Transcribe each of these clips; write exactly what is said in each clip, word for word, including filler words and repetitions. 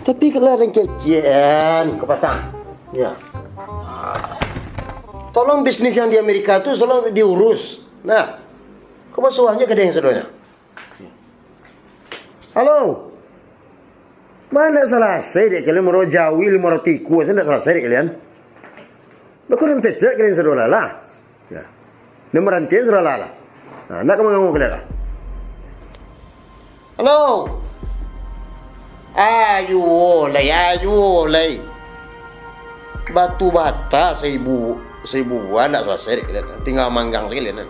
Tapi kalau yang kecil, kapatang. Ya. Tolong bisnis yang di Amerika tu tolong diurus. Nah, kau masuak aja ka den sadonyo. Halo. Baa ndak salasai dek kalian, maro jawi limo ratuih ikua, ndak salasai dek kalian. Bakurang tecek kalian sadolah lah. Ya. Nan maranti sadolah lah. Nah, ndak ka manganggu kalian lah. Halo. Ayo lai, ayo lai. Batu bata saibu, saibu buah ndak salasai dek kalian. Tingga manggang sajo kalian.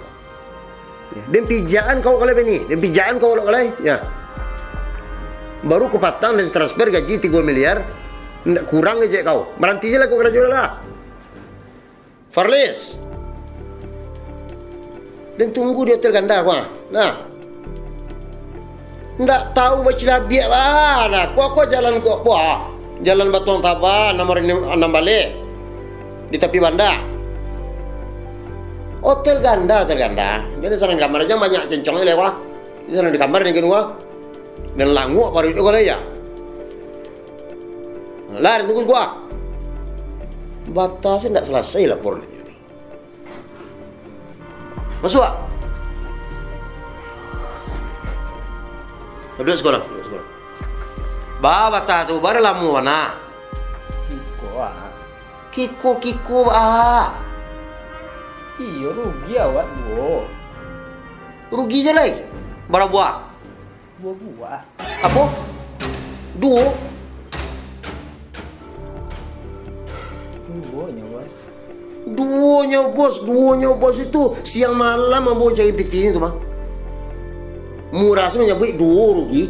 Den pijakan kau kalai bini, den pijakan kau kalai, ya. Baru kapatang den transfer gaji tigo miliar, ndak kurang ejek kau. Baranti je lah kau karajo lah. Farlis. Den tunggu di Hotel Ganda, kua. Nah. Ndak tahu bacilabiak lah. Nah, kua, kua jalan kua, kua. Jalan Batuang Taba, nomor anam baleh. Di tapi banda. Hotel Ganda, Hotel Ganda. Den di sanan kamar, jan banyak cencong lai, kua. Di sanan di kamar, den kua. Den languak paruik kau lai, ya. Lah, den tunggu kua. Bata se ndak salasai laporan ni. Masuak. Duduak siko lah, duduak siko lah. Baa bata tu, baa lamo bana. Kiko, ah. Kiko, kiko, baa. Iyo, rugi awak duo. Rugi je lai. Bara buah? Duo buah. Apo? Duo? Duonyo, Bos. Duonyo, Bos. Duonyo, Bos, itu siang malam ambo cari pitinyo tu, mah. Murah se manyabuik duo rugi.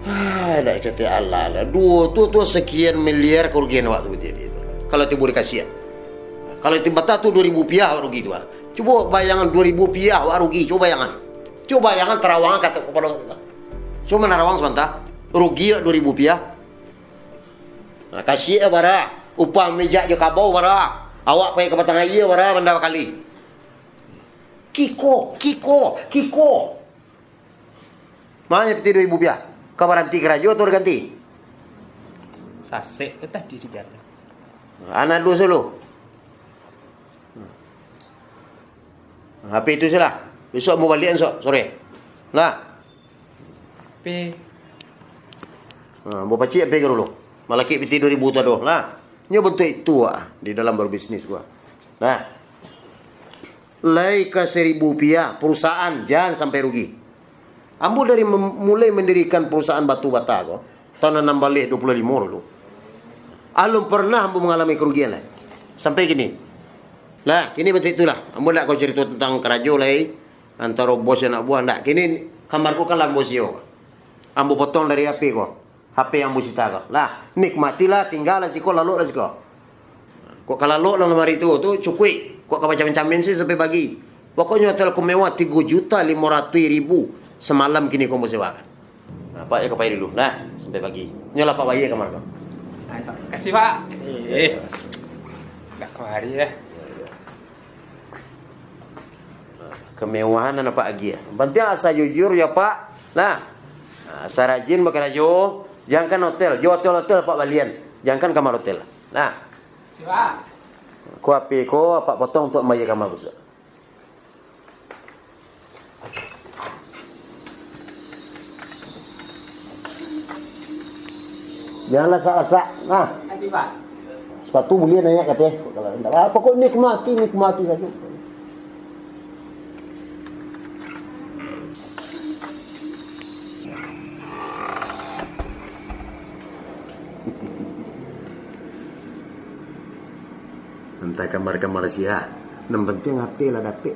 Ah, dak kate alah lah. Duo tu, tu sakian miliar karugian awak tu jadi tu. Kalau tibo dikasiah. Kalau tibo bata tu duo ribu rupiah awak rugi tu, ah. Cubo bayangan duo ribu rupiah awak rugi, cubo bayangan. Cubo bayangan, tarawang ka ateh kapalo. Cubo manarawang sabanta. Rugi awak duo ribu rupiah. Nah, kasiah bara. Upah mijak jo kabau bara. Awak pai ka batang aia bara, banda bakali. Kiko, kiko, kiko. Ma nyo pitih duo ribu rupiah? Ka baranti karajo atau diganti? Sasek tu tadi di jalan. Anak duo solo. H P tu salah. Besok ambo baliakan esok sore. Nah. P. Ha, ambo pacik H P ko dulu. Malakik pitih duo ribu tu ado. Nah. Nyo bantuak itu, ah, di dalam baru bisnis gua. Nah. Lai ka saribu rupiah, perusahaan jan sampai rugi. Ambo dari mem-, mulai mandirikan perusahaan batu bata ko, tahun anam baleh duo puluah limo dulu. Alun pernah ambo mangalami karugian lai. Sampai kini. Lah, kini bantuak itulah. Ambo ndak ka carito tantang karajo lai, antaro bos jo anak buah, ndak. Kini kamar ko kan lah ambo sio. Ambo potong dari H P ko. H P yang ambo sita ko. Lah, nikmatilah, tinggalah siko, laloklah siko. Kok ka lalok dalam hari tu, tu cukuik. Kok ka bacamin-camin se sampai pagi. Pokoknyo hotel ko mewah tigo juta limo ratuih ribu samalam kini ko ambo sewakan. Nah, Pak, yo ka pai dulu. Nah, sampai pagi. Nyolah Pak bayia kamar ko. Nah, Pak. Makasih, Pak. Eh, dak kamari yo. Kemewahan anak Pak Agie. Yang penting asa jujur yo, Pak. Nah. Nah, asa rajin bakarajo. Jangan hotel. Jo hotel-hotel Pak balian. Jangan kamar hotel. Nah. Siap. Ko H P ko Apak potong untuak mambayia kamar bisuak. Janganlah asak-asak. Nah. Nanti, Pak. Sepatu buliah naiak ka ateh. Kalau indak, ah, pokok nikmati, nikmati sajo. Antah kamar-kamar sia. Nan penting H P lah dapek.